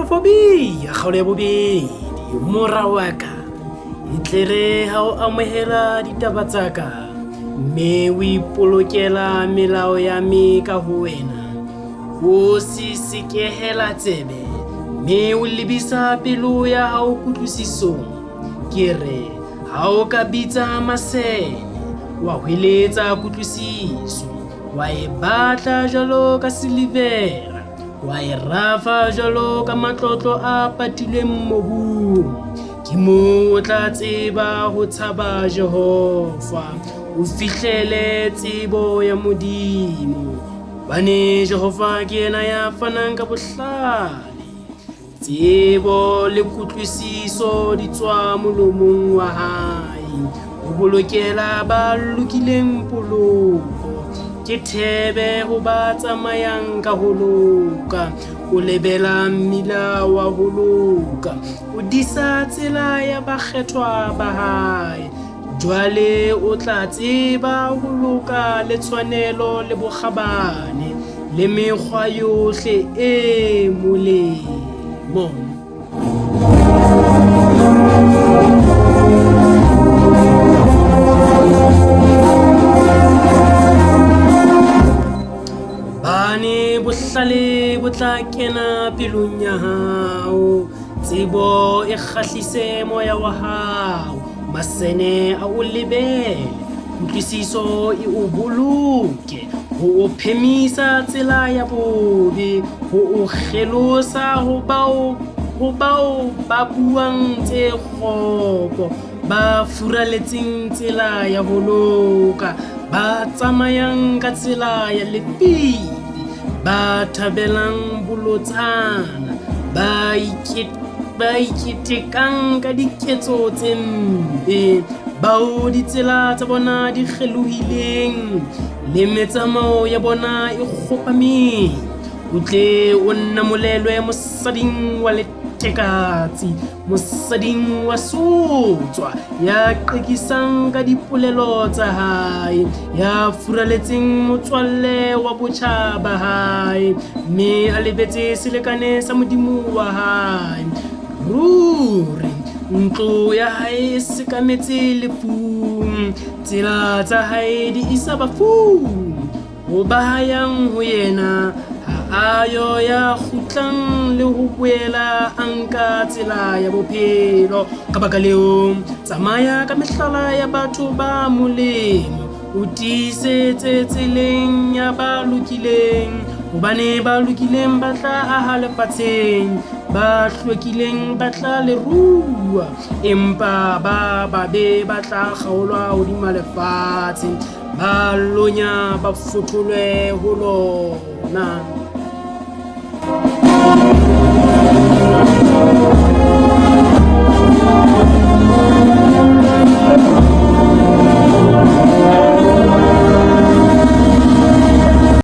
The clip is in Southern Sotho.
Proverbia kgaolo ya bobedi. Mora wa ka, e tle re ha o amohela ditaba tsa ka, mme o ipolokela melao ya me ka ho wena, o se sekehela tsebe, mme o lebisa pelo ya hao kutlwisisong. Ke re, ha o ka bitsa masene, wa hweletsa kutlwisiso, wa e batla jwalo ka silivera, wa e rafa jwalo ka matlotlo a patilweng mobung. Ke moo o tla tseba ho tshaba Jehova, o fihlele tsebo ya Modimo. Hobane Jehova ke yena ya fanang ka bohlale, tsebo le kutlwisiso di tswa molomong wa hae. O bolokela ba lokileng poloko, ke thebe ho ba tsamayang ka ho loka. O lebela mmila wa ho loka, o disa tsela ya bakgethwa ba hae. Jwale o tla tseba ho loka le tshwanelo le bokgabane le mekgwa yohle e molemo. Hobane bohlale bo tla kena pelong ya hao, tsebo e kgahlise moya wa hao, masene a o lebele, kutlwisiso e o boloke, ho o phemisa tsela ya bobe, ho o kgelosa ho bao ba buang tse kgopo, ba furaletseng tsela ya ho loka, ba tsamayang ka tsela ya lefifi, ba thabelang bolotsana, ba iketekang ka diketso tse mpe, bao ditsela tsa bona di kgelohileng le metsamao ya bona e kgopameng. O tle o namolelwe mosading wa letekatsi, mosading wa sotswa, ya qekisang ka dipolelo tsa hae, ya furaletseng motswalle wa botjha ba hae, mme a lebetse selekane sa Modimo wa hae. Ruri ntlo ya hae e sekametse lefung, tsela tsa hae di isa bafung. Ho ba yang ho yena ha a yo ya kgutlang le ho boela a nka tsela ya bophelo. Ka baka leo, tsamaya ka mehlala ya batho ba molemo, o tiisetse tseleng ya ba lokileng, hobane ba lokileng ba tla aha lefatsheng, ba hlwekileng ba tla le rua, empa ba babe ba tla kgaolwa hodima lefatshe, ba lonya ba fotholwe ho lona.